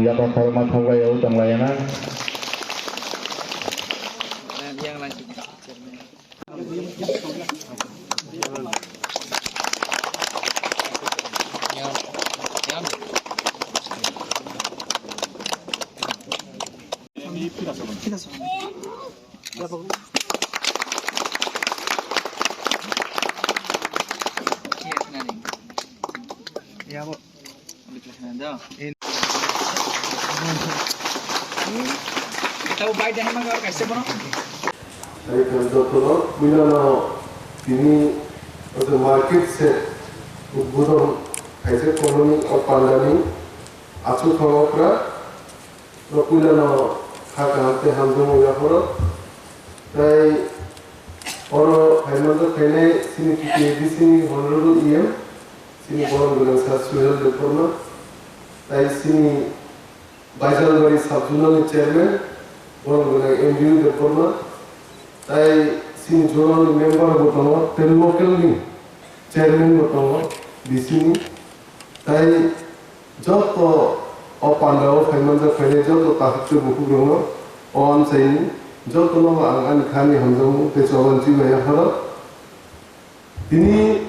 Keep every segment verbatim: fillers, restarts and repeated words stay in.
Yaba khorokma thok bai o tong lai ya na. Tei khe jotono puilano tini o je market se udbodon khaijak tongnani o pandani achukha okra no puilano kha kaham tei hamjakmung yapharo. Tei oro phaimanjak khainai chini T T A D C ni honorable E M, chini borom gwnang sir Suhel Debbarma, tei chini Baijalbari sub-zonal ni chairman, borom gwnang M D O Debbarma, tei chini zonal ni member bo tongo, tei local ni chairman bo tongo, D C ni, tei joto o pandao phaimanjak phainai joto takhuk tei bukhukrokno o amchaini jotono ang ani khani hamjakmung tei chobanchi bai yapharo. Tini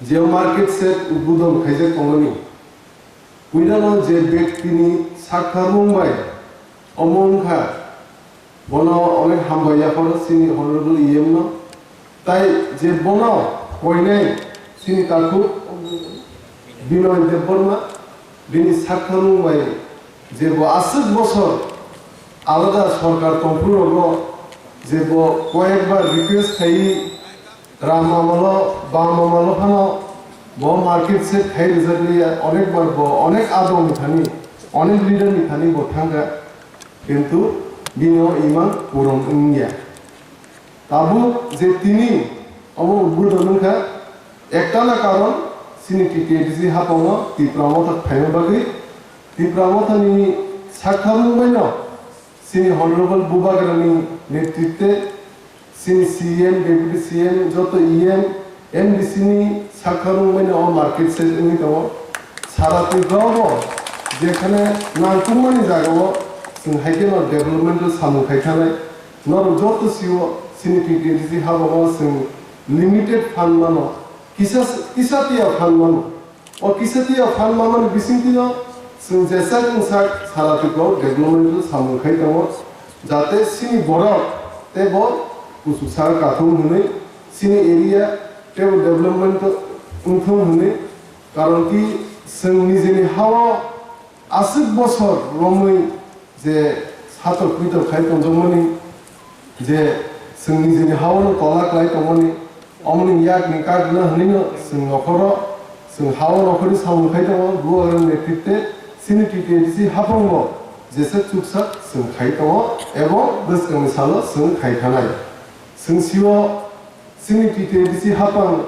je market shed udbodon khaijak tongmani, puilano je bektini saktharmung bai omo wngkha, bono onek hambai yapharo chini honorable E M no, tai je bono koinai chini takhuk Binoy Debbarma, bini saktharmung bai je bo aswk bosor alada sorkar tongphuru rogo je bo koyekbar request khai Ram amalo, bam amalo phano bo market shed khai rijak liya, onek bar bo onek adong ni thani, onek leader ni thani bo thangkha, kintu bini o imang puron wngya. Tabuk je tini omo udbodon wngkha, ektana karon chini T T A D C hapango Tipra Motha phaima bagwi, Tipra Motha ni saktharmung bai no chini honorable Bubagra ni netritwe chini C M, Deputy C M, joto E M, M D C ni saktharmung bai no o market shed wngwi tongo. Sara Tripura o bo jekhane nangkukmani jaga o chwng hai kheno developmental samung khai thanai. Norok joto sio chini T T A D C habango chwng limited fund mano, kisa, kisa tiya fund mano. O kisa tiya fund mamani bisingtwino chwng jesa wngsak sara Tripura o developmental samung khai tongo, jate chini borok teibo kuchuk saka kathung hwnwi chini area teibo development wngthung hwnwi, karon ki chwng nijeni ha-o aswk bosor romwi je satok pitok khai tongjakmani, je chwng nijeni ha-o no tola klai tongmani, omoni yakni kagwna hwnwino chwng nokhoro, chwng ha-o nokhorni samung khai tongo, Bubagrani netritwe chini T T A D C haphango jesa chuksa chwng khai tongo, ebong bwskangni salo chwng khai thanai. Chwng sio chini T T A D C haphang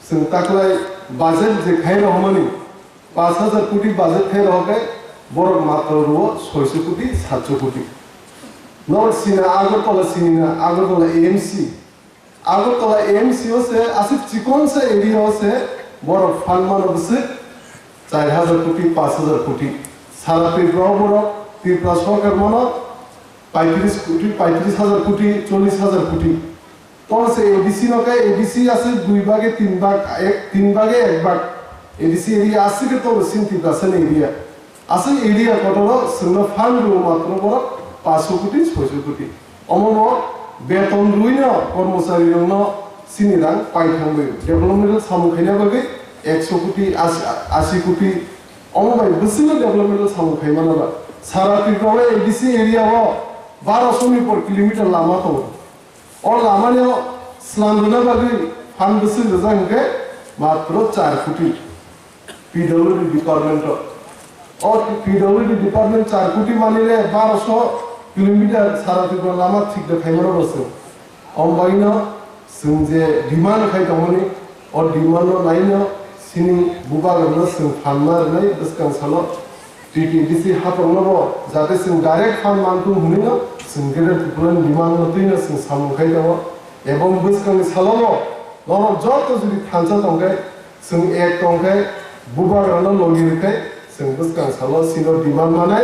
chwng taklai budget je khai rohormani, Panch hajar koti budget khai rohor khe borok matro rwo soiso koti, satso koti. Nor sina Agartala sini na Agartala A M C. Agartala A M C o se aswk chikon sa area o se borok fund mano bwswk char hajar koti, panch hajar koti. Sara Tripura o borok Tripura sorkar mano paitris koti, paitris hajar koti, chollis hajar koti. Tong se A D C no khe A D C aswk dui bage tin bag, ek, tin bage ek bag. A D C area aswk khe tong sin Tiprasa ni area. Aswk area kotor o chwngno fund rw matro borok paanch koti, soiso koti. Omo no beton rwino kormochari rokno chini rang pai thangwi development samung khaina bagwi ekso koti, asi, asi koti. Omo bai bwswkno development samung khai mano ba. Sara Tripura o A D C area o baroso ni por kilometer lama tongo. O lamani o slam rwna bagwi phan bwswk rijak hwnkhe matro char koti P W D department o. O P W D department char koti mani le baroso kilometer sara Tripura lama thik da khaimano bo se. Om bagwino chwng je demand khai tongmani, o demand no naino chini bubagrano chwng phan ma rwnai bwskang salo. T T D C haphangno bo jate chwng direct phan manthung hwnwino chwng Greater Tipraland demand no twino chwng samung khai tongo. Ebong bwskangni salono norok joto jodi thansa tongkhe, chwng ek tongkhe, bubagrano logi rwkhe, Chwng bwskang salo chini demand manai,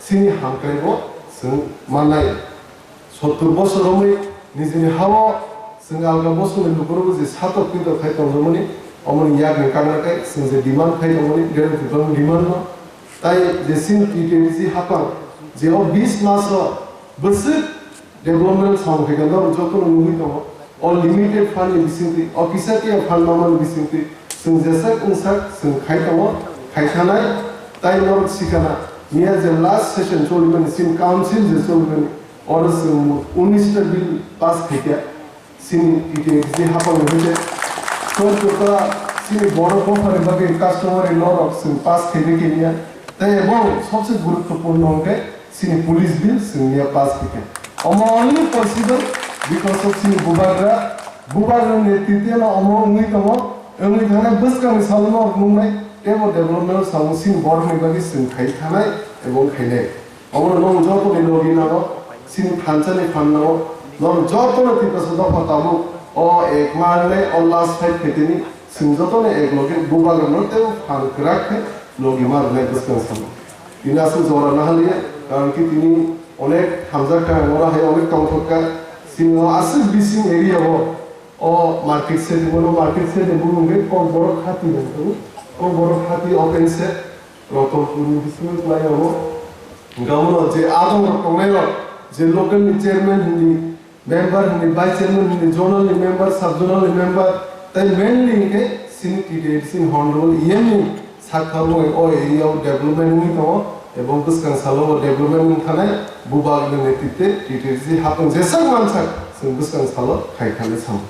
chini hamkrai bo chwng mannai. Sottur bosor romwi nijini hao chwng alga bosongni lukurokbo je satok pitok khai tongjakmani, omoni yakni karna khe chwng je demand khai tongmani, Greater Tipraland demand no. Tai je chini T T A D C hapang je o bis maso bwswk development samung khaikha norok jotono nugwi tongo. O limited fund ni bisingtwi, o kisa tiya fund mamani bisingtwi chwng jesak wngsak chwng khai tongo, khai thanai. Tai norok sikana miya je last session cholimani, chini council je cholimani, oro chwng unis ta bill pass khaikha. Chini T T A D C hapang ni hoite, chwng kota chini borok bophani bagwi customary law rok chwng pass khaikha khe miya. Tai ebong sobse guruttopurno hwnkhe chini police bill chwng miya pass khaikha. Omo only possible because of chini bubagra, bubagra ni netritwno omo wngwi tongo, wngwi thangnai bwskangni salono nuknai teibo development samung chini borokni bagwi chwng khai thanai ebong khainai. Omo nwng jotoni logi nango, chini thansa ni phan nango, norok jotono Tiprasa dopha tabuk o ek manai o last fight khaitini chwng jotono ek logi bubagra no teibo phan kwrak khe logi ma rwnai bwskang salo. Tini aswk jora nahaliya, karon ki tini onek hamjak kha, oro hai onek tongthok kha. Chini o aswk bising area o, o market shed, bono market shed ni bumung khe Kokborok hati hwn tongo. Kokborok hati open shed, Rotonpur ni bisingo khlai tongo. Hwnkhe omo je adong rok tongnai rok, je local ni chairman hwnwi, member hwnwi, vice chairman hwnwi, zonal ni member, sub zonal ni member, tei mainly hwnkhe chini T T A D C ni honorable E M ni sakha rwui o area o development wngwi tongo, ebong bwskang salo o development wng thanai bubak ni netritwe T T A D C hapung jesak mansak chwng bwskang salo khai thani samo.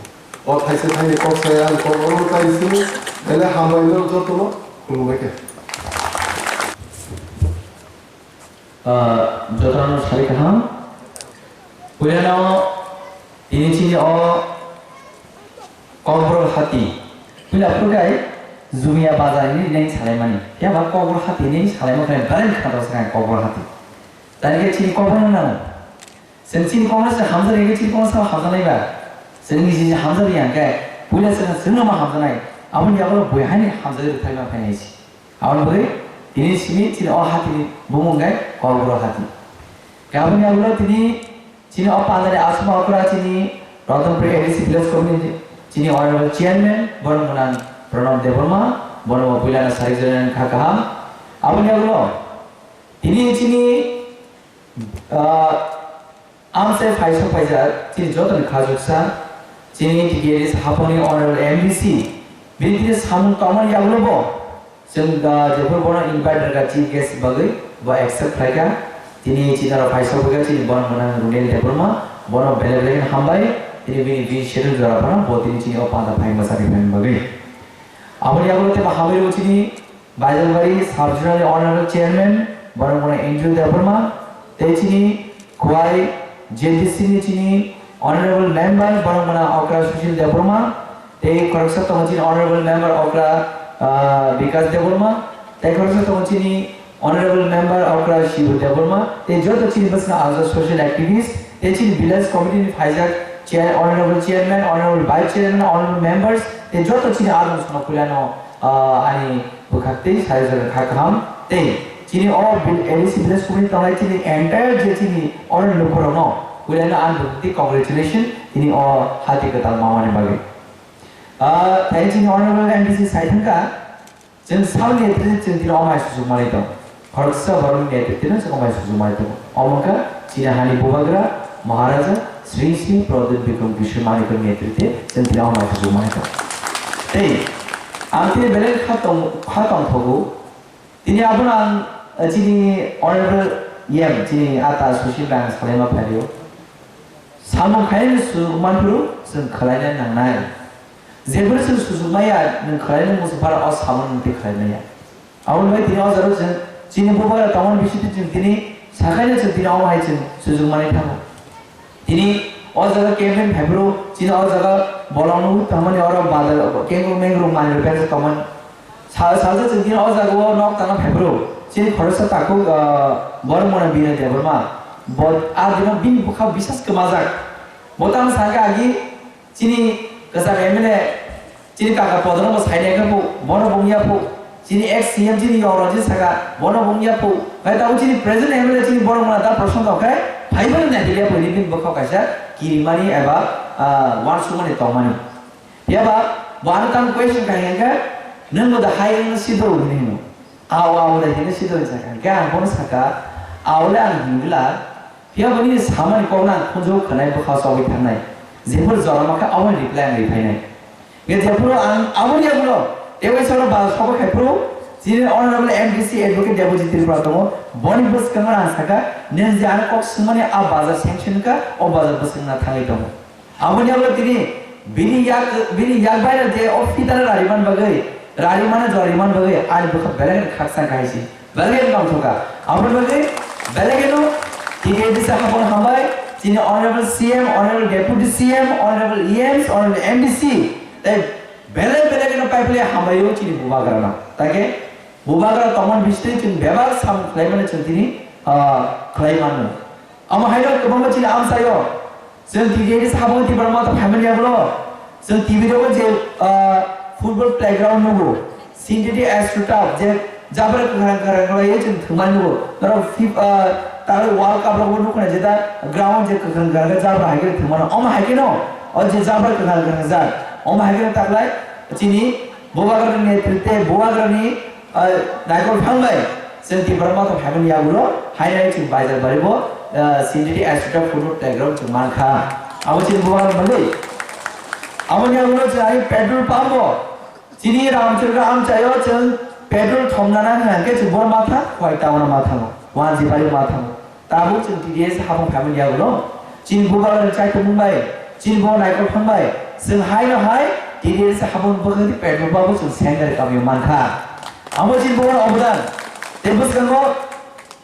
O thaisa thaini kok saya ang kok oro tai sini, belai hambai no jotono khulumbai khe. Ah, jotono sari kaham. Puilano tini chini o Kokborok hati. Puila phurkai Jumia bazar ni neng salaimani. Phiya ba Kokborok hati ni salaima khe belai khato sangai Kokborok hati. Tani khe chini Kokborok nang. Chwng chini Kokborok se hamjak ri khe chini Kokborok se hamjaknai ba. Chwng ni jini hamjak ri yang khe puila chwng chwng no ma hamjaknai. Aboni yagulo bui haini hamjak ri thai ma phainai si. Aboni bagwi tini simi chini o hati ni bumung khe Kokborok hati. Aboni yagulo tini chini o pandani asma okra chini Ratanpur A D C village committee chini honorable chairman borok mwnang Pranab Debbarma, borok bo puilano sari jora kha kaham. Aboni yagulo tini chini, ah, amchai phaisa phaijak chini jotoni khajuksa chini T T A D C haponi honorable M D C bini tini samung tongmani yagulo bo Chwng da jephuru bono invite rwkha chief guest bagwi, bo accept khlaikha. Tini chini oro phaisa wngkha chini bono mwnang Runiel Debbarma, bono belai belai hambai. Tini bini bini schedule jora phano bo tini chini o panda phai mwsani phai bagwi. Aboni yagulo teibo hambai rw chini Baijalbari Sub Zonal Honorable Chairman, bono mwnang Andrew Debbarma, tei chini Khowai J D C ni chini Honorable Member, bono mwnang Okra Sushil Debbarma, tei khoroksa tongo chini Honorable Member Okra, ah, Bikas Debbarma, tei khoroksa tongo chini Honorable Member Okra Shibu Debbarma, tei joto chini bwswk ajak social activist, tei chini village committee ni phaijak chair, Honorable Chairman, Honorable Vice Chairman, Honorable Members, tei joto chini adong sono puilano, ah, ani bwkhak tei sai jora kha kaham tei chini o vil-, A D C village committee tongnai chini entire je chini oro lukurokno puilano ang bwkhak tei congratulation tini o hati kwtal mamani bagwi. Ah, tei chini honorable M D C sai thangkha, chwng salni netrite chwng tini omai suchukmani tong. Khoroksa borokni netrite no chwng omai suchukmani tong. Omo wngkha chini hani bubagra Maharaja Sri Sri Pradyut Bikram Kishore Manikni netrite chwng tini omai suchukmani tong. Tei ang tini belai kha tong, kha tongthogo. Tini abono ang, eh, chini honorable E M, chini ata Sushil bai ang salaima phaio. Samung khainani suchuk manphuru chwng khwlaina nangnai. Jephuru chwng suchuk maya, nwng khwlaina muchung phano o samung nwng tei khwlai maya. Aboni bai tini o jaga chwng chini bubagra tongmani bisingtwi chwng tini sakhaino chwng tini omo hai chwng suchuk manwi thango. Tini o jaga campaign phaiphuru chini o jaga bolong nugwi tongmani oro badal kengrung mengrung manwi rwpaijakmani. Sa-, sajak chwng tini o jaga o nok tangna phaiphuru chini khoroksa takhuk, ah, borok mwnang Binoy Debbarma. Bo, ah, bini, bini bwkha bisas kwmajak. Bo tang sakha agi chini kwcham M L A, chini kaka Podorok bo sainai khe bo, bono bo wngya phu. Chini ex C M chini Yograjit saka, bono wngya phu. Hai tabuk chini present M L A chini borok mala ta Prashant Rao khe, phaibai na hilia phu ni bini bwkhao kaisa kirimani eba, ah, uansukmani tongmani. Phiya ba, bo ano tang question khai hwnkhe, "Nwng bo da hai wngno sido," hwnwi hino. "Ao, ao da hino sido," hwnwi sakha. Hwnkhe ang bono sakha, "Ao le ang hingla, phiya bo nini samani kokno ang khunju khwnai bwkha chogwi thangnai. Jephuru jora mankha aboni reply ang riphainai." Hwnkhe jephuru ang aboni yagulo tei waisa oro ba sobo khai phuru chini Honorable M D C Advocate Debojit Tripura tongo. Boni bwskango ang sakha, "Nwng je ano kok swngmani a bazar sanction wngkha, o bazar bwskango na thangwi tongo." Aboni yagulo tini bini yak, bini yak baino je o phitano rariman bagwi, rarimano joriman bagwi ani bwkha belai kheno khakchang kha hai se. Belai kheno tongthok kha. Aboni bagwi belai kheno T T A D C haphang hambai, chini Honorable C M, Honorable Deputy C M, Honorable E Ms, Honorable M D C, tei belai belai kheno paiphile hambai o chini bubagrano. Take bubagra tongmani bisingtwi chwng bebak samung khlaimani chwng tini, ah, khlai mano. Omo haino kwbangma chini amchaio. Chwng T T A D C haphang Tipra Motha phaimani yagulo. Chwng T V rogo je, ah, football playground nugo. Synthetic astroturf je jabra kwkhwrang kwkhwrang khlaiwi chwng thwngmani nugo. Norok fif-, ah, taro World Cup rogo nukho na jeta ground je kwkhwrang kwkhwrang khe jabra hai khe thwngmano. Omo hai kheno o je jabra kwkhwrang kwkhwrang jak. Omo hai kheno taklai chini bubagrani netritwe bubagrani Ah, naikol phang bai, chwng Tipra Motha phaimani yagulo, hainai chwng Baizar bari bo, ah, synthetic astroturf football playground chwng mankha. Abo chini bubagra bagwi. Aboni yagulo chwng ai petrol pump bo, chini Ramchandra amchaio chwng petrol thomnana hwnkhe chwng bor matha, Khowai town o mathango, Wanjibari mathango. Tabuk chwng T D S haphang phaimani yagulo, chini bubagrani chaikhokmung bai, chini bo naikol phang bai, chwng haino hai T D S haphang bwkhakni petrol pump bo chwng Sengari kamio mankha. Amo chini bubagrani obodan. Tei bwskango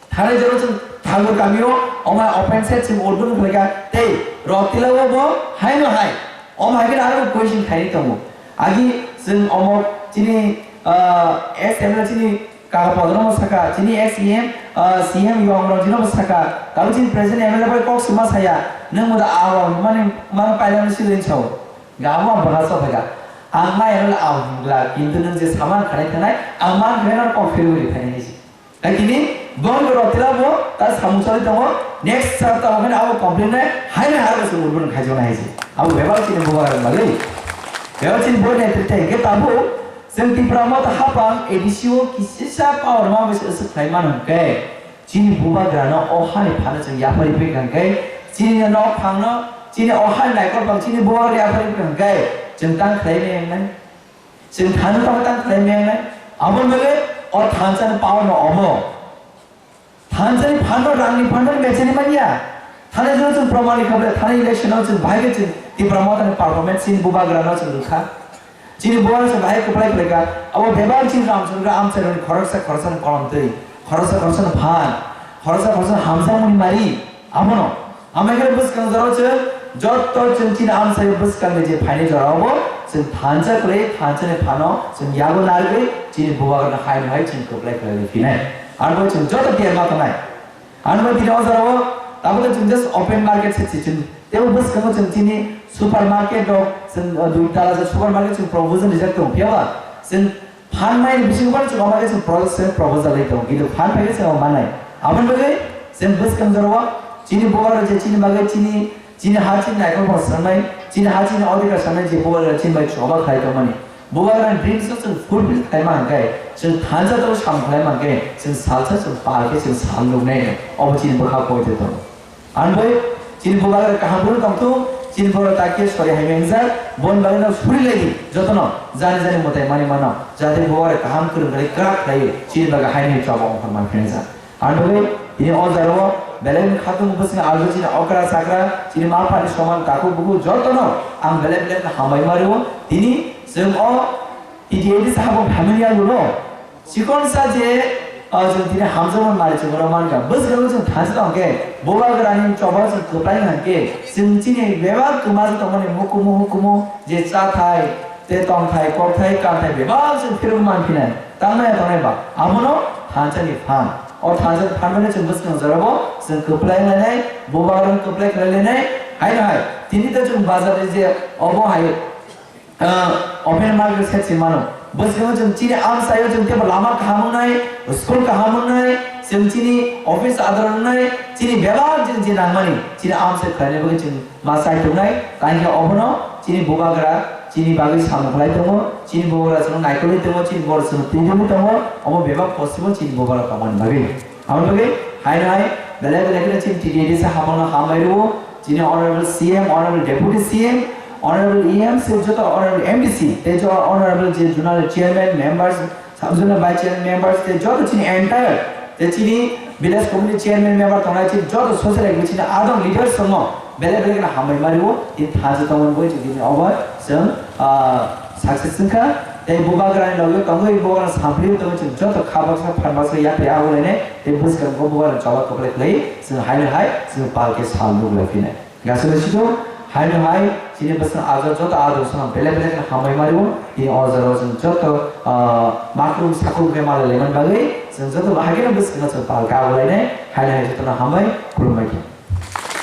thanai jora chwng Thakur kamio, omo hai open shed chwng udbodon khlaikha, tei Rotila o bo haino hai. Omo hai khe aro question khaini tongo. Agi chwng omo chini, ah, S M L chini Kaka Podrono saka, chini ex E M, ah, C M Yong Rong Jino saka, tabuk chini present M L A bai kok sima saya, nwng muda awa mani, mani pailani silin sao. Gabo ang bwkha sok phaikha. Ang ma M L A ang hingla, kintu nwng je saman khanai thanai, ang man khanai no kok phirwi ri phainai si. Hai tini, bong rok tila bo, ta samung choli tongo, next chapter o khe abo complain nai, hai nai haro se urban khai jona hai si. Abo bebak chini bubagra bagwi. Bebak chini bo ne tete, ke tabu, Chwng Tipra Motha haphang A D C o kisisa power ma bai se aswk khlai mano hwnkhe, chini bubagrano o hani phano chwng yapharwi phaikha hwnkhe, chini nok phangno, chini o hani naikol phang chini bubagra yapharwi phaikha hwnkhe, chwng tang khlai maya wngnai? Chwng thani tamo tang khlai maya wngnai? Aboni bagwi o thansa ni power no omo. Thansa ni phan no, rang ni phan no bechani manya. Thani jora chwng proman ni khabre, thani election o chwng bahai khe chwng Tipra Motha ni performance chini bubagra no chwng rwkha. Chini bubagra chwng bahai kwplai khlaikha. Abo bebak chini Ramchandra amchairok ni khoroksa khoroksa ni kolom twi, khoroksa khoroksa ni phan, khoroksa khoroksa ni hamjakmani mari. Abono. Amai khe bwskang jora chwng jotto chwng chini amchai bwskang ni je phaini jora obo chwng thansa kwlai, thansa ni phano chwng yago narwgwi chini bubagra no hai no hai chwng kwplai khlai phinai. Arbo chwng joto tiyar ma tongnai. Ang bai tini o jora o tabuk chwng just open market se chwng tebo bwskango chwng chini supermarket rok chwng, uh, dui tala je supermarket chwng proposal rijak tongo, phiya ba chwng phan mai ni bisingo bar chwng omo khe chwng pro-, chwng proposal ri tongo, kintu phan phai khe chwng omo manai. Aboni bagwi chwng bwskang jora o chini bubagra je chini bagwi chini, chini ha chini naikol phano swngnai, chini ha chini odhikar swngnai je bubagra chini bai chwng obo khlai tongmani. Bubagrani dreams no chwng fulfill khlaima hwnkhe, chwng thansa toro samung khlaima hwnkhe, chwng salsa chwng pal khe chwng sal nuknai, obo chini bwkha poito tongo. Ang bai chini bubagra kaham phuru tongthung, chini bubagra takhe sori hamya wngjak, boni bagwi no suri lai di, jotono jani jani mwtai mani mano, jate bubagra kaham kwrwng kwrwi kwrak khlaiwi chini bagwi haini choba ongkhor man phinjak. Ang bagwi tini o jora o belai ni khatung bwswng algo chini okra chakra chini ma phani soman takhuk bukhuk jotono ang belai belai no hambai ma rwo. Tini chwng o T T A D C haphang phaimani yagulo chikon sa je, o, chwng tini hamjakmani mari chwng oro mankha. Bwskango chwng thansa tong khe bubagrani choba chwng kwplai hwnkhe chwng chini bebak kwma tongmani mukumu hukumu je chathai, tei tongthai, kokthai, kanthai bebak chwng phirok manphinai, tangmaya tongnai ba, abono thansa ni phan. O thansa ni phan bai chwng bwskang jora bo chwng kwplai lainai, bubagra kwplai khlai lainai, haino hai. Tini ta chwng bazar ni je obo hai, ah, open market se se mano. Bwskango chwng chini amchaio chwng teibo lama kaham wngnai, school kaham wngnai, chwng chini office adar wngnai, chini bebak chwng je nangmani, chini amchai khlaina bagwi chwng ma chai tongnai, tangkhe obono chini bubagra chini bagwi samung khlai tongo, chini bubagra chwngno naikolwi tongo, chini bubagra chwngno twijlwi tongo, omo bebak possible chini bubagra tongmani bagwi. Aboni bagwi haino hai belai belai kheno chini T T A D C hapangno hambai rwo, chini Honorable C M, Honorable Deputy C M, Honorable E M, se joto Honorable M D C, tei joto Honorable je Zonal Chairman, Members, Sub Zonal Vice Chairman, Members, tei joto chini entire, tei chini Village Committee Chairman, Member tongnai chini joto social activity chini adong leaders tongo, belai belai kheno hambai ma rwo, tini thansa tongmani bagwi chini obo chwng, ah, success wngkha, tei bubagrani loge tongwi bubagrano samphaiwi tongwi chwng joto kha baksa phan baksa yapri agulainai, tei bwskango bubagrano choba kwplai khlai chwng haino hai chwng palke sal nuglai phinai. Gasolo sido, haino hai chini bwswng ajo joto adong sono belai belai kheno hambai ma rwo, tini o jorao chwng joto, ah, makhrum sakhrum khe malai laimani bagwi chwng joto haikhe bwskango chwng palke agulainai, haino hai jotono hambai khulumbai khe.